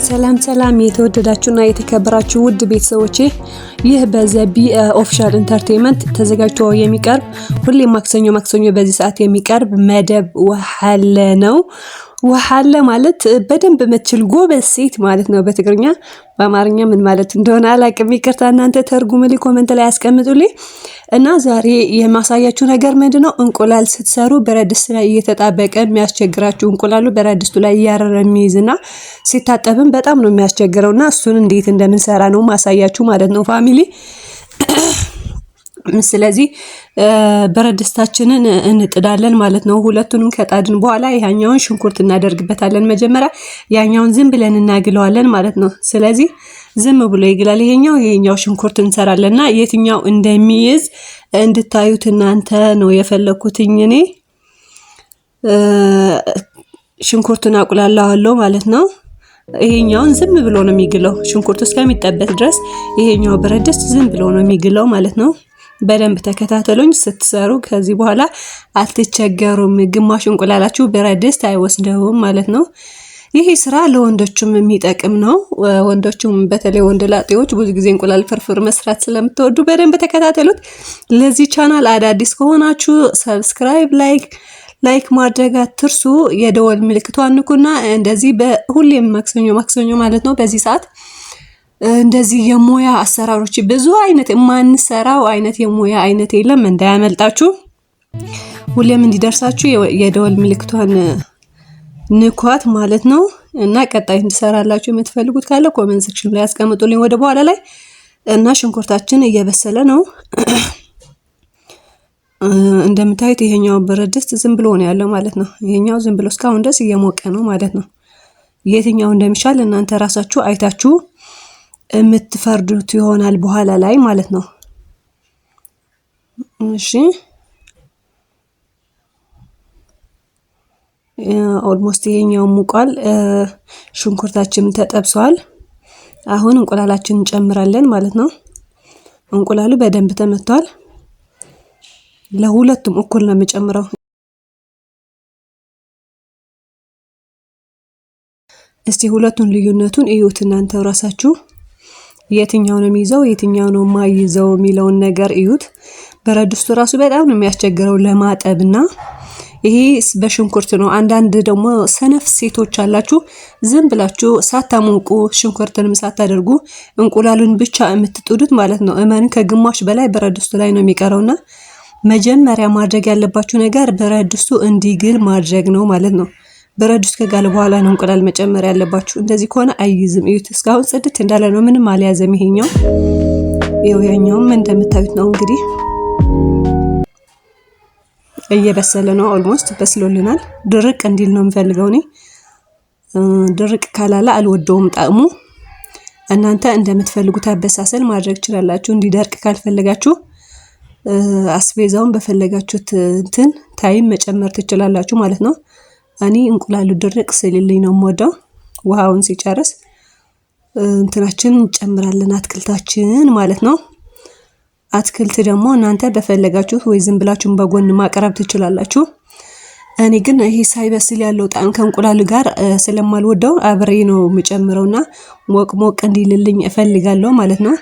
ሰላም ሰላም የተወደዳችሁና የተከበራችሁ ውድ ቤተሰቦቼ፣ ይህ በዘቢ Official Entertainment ተዘጋጅቶ የሚቀርብ ሁሌም ማክሰኞ ማክሰኞ በዚህ ሰዓት የሚቀርብ መደብ ወሓለ ነው። ወሓለ ማለት በደንብ የምትችል ጎበዝ ሴት ማለት ነው በትግርኛ። በአማርኛ ምን ማለት እንደሆነ አላቅም፣ ይቅርታ እናንተ ተርጉምልኝ፣ comment ላይ ያስቀምጡልኝ። እና ዛሬ የማሳያችሁ ነገር ምንድን ነው? እንቁላል ስትሰሩ ብረት ድስት ላይ እየተጣበቀ የሚያስቸግራችሁ፣ እንቁላሉ ብረት ድስቱ ላይ እያረረ የሚይዝና ሲታጠብም በጣም ነው የሚያስቸግረው፣ እና እሱን እንዴት እንደምንሰራ ነው ማሳያችሁ ማለት ነው family። ስለዚህ ብረት ድስታችንን እንጥዳለን ማለት ነው። ሁለቱንም ከጣድን በኋላ ያኛውን ሽንኩርት እናደርግበታለን። መጀመሪያ ያኛውን ዝም ብለን እናግለዋለን ማለት ነው። ስለዚህ ዝም ብሎ ይግላል። ይሄኛው ሽንኩርት እንሰራለንና የትኛው እንደሚይዝ እንድታዩት እናንተ ነው የፈለኩትኝ እኔ። ሽንኩርቱን አቁላላዋለሁ ማለት ነው። ይሄኛውን ዝም ብሎ ነው የሚግለው፣ ሽንኩርቱ እስከሚጠበስ ድረስ ይሄኛው ብረት ድስት ዝም ብሎ ነው የሚግለው ማለት ነው። በደንብ ተከታተሉኝ ስትሰሩ፣ ከዚህ በኋላ አትቸገሩም። ግማሽ እንቁላላችሁ ብረት ድስት አይወስደውም ማለት ነው። ይህ ስራ ለወንዶችም የሚጠቅም ነው። ወንዶችም በተለይ ወንድ ላጤዎች ብዙ ጊዜ እንቁላል ፍርፍር መስራት ስለምትወዱ በደንብ ተከታተሉት። ለዚህ ቻናል አዳዲስ ከሆናችሁ subscribe፣ like ማድረግ አትርሱ። የደወል ምልክቷን ንኩና እንደዚህ በሁሌም ማክሰኞ ማክሰኞ ማለት ነው በዚህ ሰዓት እንደዚህ የሙያ አሰራሮች፣ ብዙ አይነት የማንሰራው አይነት የሙያ አይነት የለም፣ እንዳያመልጣችሁ። ሁሌም እንዲደርሳችሁ የደወል ምልክቷን ንኳት ማለት ነው። እና ቀጣይ እንድሰራላችሁ የምትፈልጉት ካለ comment section ላይ ያስቀምጡልኝ ወደ በኋላ ላይ። እና ሽንኩርታችን እየበሰለ ነው። እንደምታዩት ይሄኛው ብረት ድስት ዝም ብሎ ነው ያለው ማለት ነው። ይሄኛው ዝም ብሎ እስካሁን ድረስ እየሞቀ ነው ማለት ነው። የትኛው እንደሚሻል እናንተ ራሳችሁ አይታችሁ የምትፈርዱት ይሆናል በኋላ ላይ ማለት ነው። እሺ፣ almost ይሄኛው ሙቋል። ሽንኩርታችንም ተጠብሷል። አሁን እንቁላላችን እንጨምራለን ማለት ነው። እንቁላሉ በደንብ ተመቷል። ለሁለቱም እኩል ነው የምጨምረው። እስቲ ሁለቱን ልዩነቱን እዩት እናንተ ራሳችሁ፣ የትኛው ነው የሚይዘው የትኛው ነው የማይይዘው የሚለውን ነገር እዩት። ብረት ድስቱ ራሱ በጣም ነው የሚያስቸግረው ለማጠብና ይሄ በሽንኩርት ነው። አንዳንድ ደግሞ ሰነፍ ሴቶች አላችሁ፣ ዝም ብላችሁ ሳታሞቁ ሽንኩርትንም ሳታደርጉ እንቁላሉን ብቻ የምትጥዱት ማለት ነው። እመን ከግማሽ በላይ ብረት ድስቱ ላይ ነው የሚቀረውና መጀመሪያ ማድረግ ያለባችሁ ነገር ብረት ድስቱ እንዲግል ማድረግ ነው ማለት ነው። ብረት ድስቱ ከጋለ በኋላ ነው እንቁላል መጨመር ያለባችሁ። እንደዚህ ከሆነ አይይዝም። እዩት፣ እስካሁን ጽድት እንዳለ ነው፣ ምንም አልያዘም። ይሄኛው ይኸው፣ ያኛውም እንደምታዩት ነው እንግዲህ እየበሰለ ነው። Almost በስሎልናል። ድርቅ እንዲል ነው የምፈልገው እኔ። ድርቅ ካላለ አልወደውም ጣዕሙ። እናንተ እንደምትፈልጉት አበሳሰል ማድረግ ትችላላችሁ። እንዲደርቅ ካልፈለጋችሁ አስቤዛውን በፈለጋችሁት እንትን time መጨመር ትችላላችሁ ማለት ነው። እኔ እንቁላሉ ድርቅ ስልልኝ ነው የምወደው። ውሃውን ሲጨርስ እንትናችን እንጨምራለን፣ አትክልታችን ማለት ነው። አትክልት ደግሞ እናንተ በፈለጋችሁት ወይ ዝም ብላችሁን በጎን ማቅረብ ትችላላችሁ። እኔ ግን ይሄ ሳይበስል ያለው ጣዕም ከእንቁላሉ ጋር ስለማልወደው አብሬ ነው የምጨምረውና ሞቅ ሞቅ እንዲልልኝ እፈልጋለሁ ማለት ነው።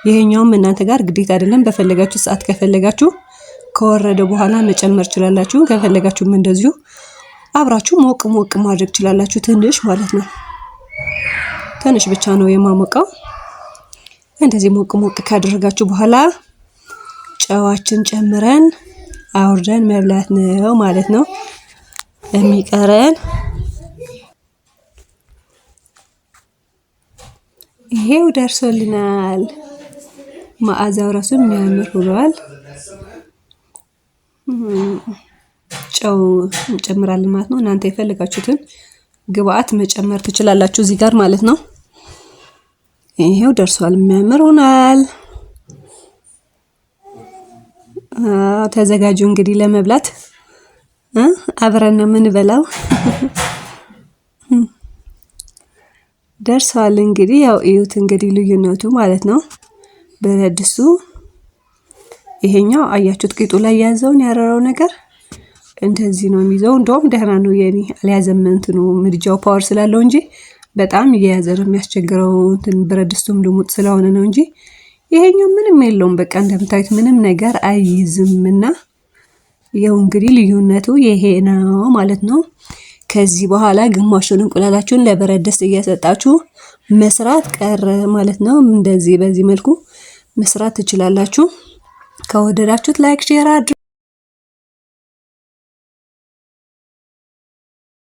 ይሄኛውም እናንተ ጋር ግዴታ አይደለም። በፈለጋችሁ ሰዓት ከፈለጋችሁ ከወረደ በኋላ መጨመር ትችላላችሁ። ከፈለጋችሁም እንደዚሁ አብራችሁ ሞቅ ሞቅ ማድረግ ትችላላችሁ። ትንሽ ማለት ነው። ትንሽ ብቻ ነው የማሞቀው። እንደዚህ ሞቅ ሞቅ ካደረጋችሁ በኋላ ጨዋችን ጨምረን አውርደን መብላት ነው ማለት ነው የሚቀረን። ይሄው ደርሶልናል። መዓዛው ራሱ የሚያምር ሆኗል። ጨው እንጨምራለን ማለት ነው። እናንተ የፈለጋችሁትን ግብአት መጨመር ትችላላችሁ እዚህ ጋር ማለት ነው። ይሄው ደርሷል፣ የሚያምር ሆኗል። ተዘጋጁ እንግዲህ ለመብላት፣ አብረን ነው የምንበላው። ደርሰዋል እንግዲህ፣ ያው እዩት እንግዲህ ልዩነቱ ማለት ነው። ብረት ድስቱ ይሄኛው አያችሁት ቂጡ ላይ የያዘውን ያረረው ነገር እንደዚህ ነው የሚይዘው። እንደውም ደህና ነው የኔ አልያዘም፣ እንትኑ ምድጃው power ስላለው እንጂ በጣም እየያዘ ነው የሚያስቸግረው። እንትን ብረት ድስቱም ልሙጥ ስለሆነ ነው እንጂ ይሄኛው ምንም የለውም። በቃ እንደምታዩት ምንም ነገር አይይዝምና ይኸው እንግዲህ ልዩነቱ ይሄ ነው ማለት ነው። ከዚህ በኋላ ግማሹን እንቁላላችሁን ለብረት ድስት እየሰጣችሁ መስራት ቀረ ማለት ነው። እንደዚህ በዚህ መልኩ መስራት ትችላላችሁ። ከወደዳችሁት like፣ share አድርጉ።